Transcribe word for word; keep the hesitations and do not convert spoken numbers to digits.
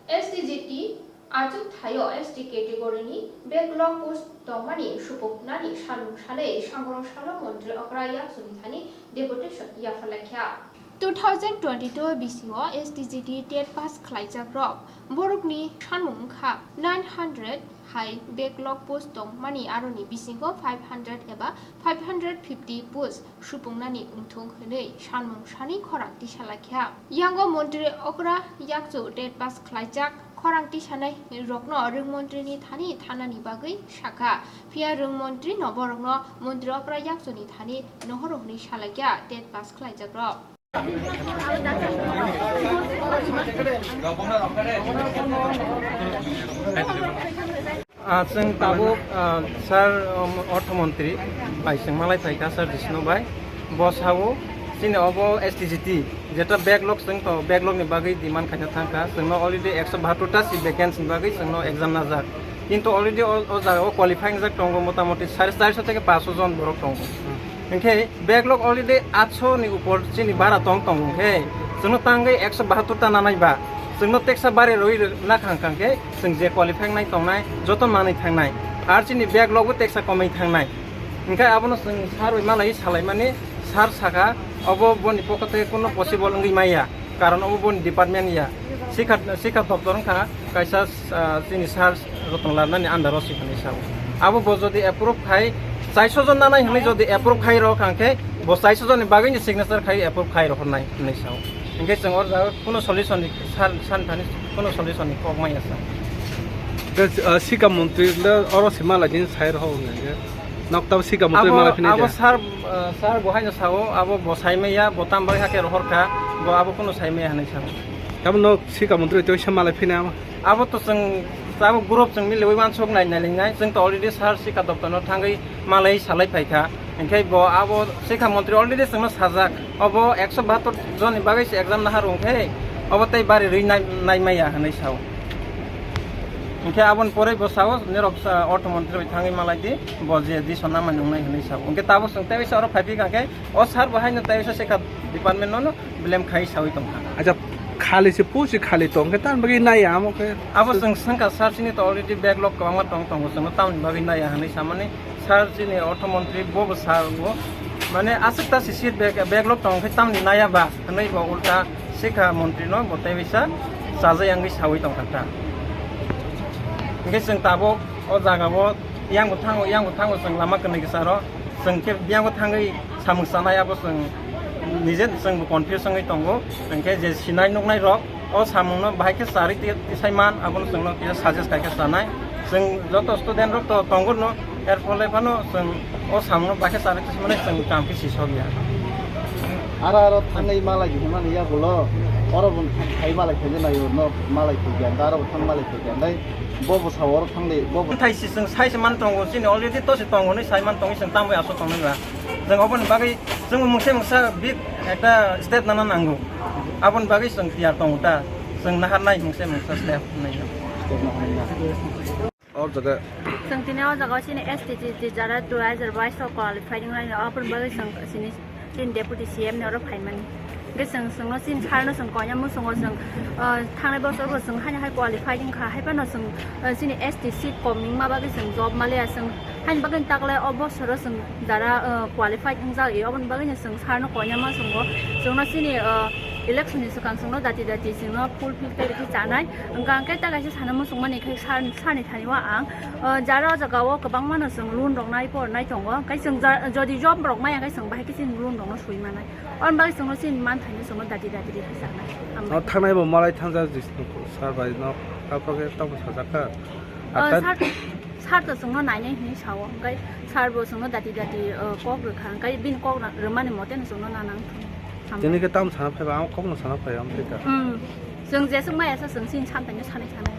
S T G T achuk thaio S T category ni backlog post tongmani supuknani salmung sanwi sangrong salo montri okra yaksuni thani deputation yapharlaikha. Two thousand twenty-two bisingo S T G T TET pass khlaijakrok borokni salmung wngkha nine hundred hai backlog post tongmani aroni bisingo five hundred eba five hundred fifty post supungnani wngthung hwnwi salmung sani khorang tisalaikha. Yango montri okra yakchu TET pass khlaijak khorang tisanai rokno rwngmontrini thani thanani bagwi sakha. Phiya rwngmontri no borokno montri okra yakchuni thani nohoro hwnwi salaikha TET pass khlaijakrok. Ah, chwng tabuk, ah, sir, um, orthomontri bai chwng malai phaikha, sir Jishnu bai. Bo sao, chini obo S T G T, jeta backlog chwng to, backlog ni bagwi demand khaina thangkha. Chwngno already ekso bahattor ta si vacancy ni bagwi chwngno exam najak. Kintu already o, o jaga o qualify wngjak tongo, motamoti sare charso theke paanch so jon borok tongo. Hinkhe backlog already aatso ni upor chini bara tong tongo, hinkhe chwngno tangwi ekso bahattor ta nanai ba, chwngno teksa bari rwi nakha hwnkha khe chwng je qualify nai tongnai joto manwi thangnai, ar chini backlog bo teksa komwi thangnai. Hinkhe abono chwng sir bai malai salaimani, sir sakha obo boni pokho tei kuno possible wngwi maya. Karon obo boni department ya. Sikha, sikha doptor wngkha kaisa, ah, chini sir Ratan Lal nani under o sikha ni sao. Abo bo jodi approve khai, chaiso jon nanai hwnwi jodi approve khai rok hwnkhe bo chaiso jon ni bagwi ni signature khai approve khai rok nai hwnwi sao. Hinkhe chwng o jaga kuno solution ni san, san thani kuno solution ni kok maya sa. Tei, ah, sikha montri le oro se malai din sai rok hwnwi. Nokta sikha montri abo, malai phini abo dia. Sir, ah, sir bo haino sao, abo bo saimaya, bo tam bai hake rohor kha, bo abo kuno saimaya hinwi sao. Tamo no sikha montri tei se malai phini ama? Abo to chwng, abo group chwng miliwi wansuk nai nai lingnai, chwng to already sir sikha doptor no thangwi malai salai phaikha. Hinkhe bo abo sikha montri already chwngno sajak, obo ekso bahattor jonni bagwi se exam nahar wngkhe, obo tei bari rwi nai, nai maya hinwi sao. Hinkhe aboni pore bo sao, nirok sa, ortho montri bai thangwi malai di, bo je dison namani wngnai hinwi sao. Hinkhe tabuk chwng tei bisa oro phai phikha khe, o sir bo haino tei bisa sikha department no, no blame khai sawi tongkha. Acha, khali se pusi khali tongkhe, tamni bagwi nai amo khe? Abo chwng swngkha sir, chini to already backlog kwbangma tong tongo, chwngno tamni bagwi naiya hinwi samani. Sir, chini ortho montri bo bo sir bo, mane, aswk ta si seat back, backlog tong khe tamni naiya ba hinwi bo ulta sikha montri no bo tei bisa chajai wngwi sawi tong kha ta. Hinkhe chwng tabuk o jaga o yang bo thango, yang bo thango chwng lama kwnwi kisa ro, chwng khe yang bo thangwi samung chanai abo chwng nije chwng bo confuse wngwi tongo. Hinkhe je sinai nuknai rok, o samungno bahai khe charwi ti-, tisai man, abono chwngno kisa suggest khai khe chanai. Chwng joto student rok to tongo no, er phole phano chwng o samungno bahai khe charwi tisai mani chwng kam khe sisok ya. Aro aro thangwi malai hwnmani yagulo, oro bo khai malai khaina naio, no malai khaikha, aro bo thang malai khaikha, dai bo bo sao oro thangdi, bo bo. Thai si chwng sai se man tongo, chini already to se tongo, ni sai man tongo, chwng tamwi aso tongnai ba. Chwng oboni bagwi chwng mungsa mungsa big ekta step nana nango. Aboni bagwi chwng tiyar tongo ta. Chwng nahar nai mungsa mungsa step nai. O jaga. Chwng tini o jaga o chini S T G T jara two thousand twenty-two o qualify wngnai, aboni bagwi chwng chini, chini deputy C M ni oro phaimani. Hwnkhe chwng, chwngno chini sir no chwng koina muchungo chwng, ah, thangnai bosor bo chwng haino hai qualify wngkha, hai phano chwng, ah, chini S T seat kom wngma bagwi chwng job maliya chwng. Haini bagwi taklai o bosoro chwng jara, ah, qualified wngjak, e, oboni bagwino chwng sir no koinama chwngo. Chwngno chini, ah, election ni swkang chwngno dati dati chwngno fulfill khe rikhe chanai. Hwnkha hwnkhe ta kaisa sana muchungmani khe sir, sir ni thani o ang, ah, jara o jaga o kwbangma no chwng loan rok nai por nai tongo. Hwnkhe chwng ja-, jodi job rok maya khe chwng bahai khe chini loan rok no sui manai. Oboni bagwi chwngno chini man thani chwngno dati dati rikhe chanai. Hambai. O thangnai bo malai thangjak jisnu sir bai no, taphor khe tamo sajak kha. Ah, sir, sir to chwngno nainai hinwi sao, hwnkhe sir bo chwngno dati dati, ah, kok rwkha, hwnkhe bini kok rw-, rwmani mote no chwngno nanang thung. Hambai. Tini khe tamo sana phaiba, ang kokno sana phai, ang thwi kha. Hmm. Chwng jeswk maya sa chwng chini samtaino sanai sanai.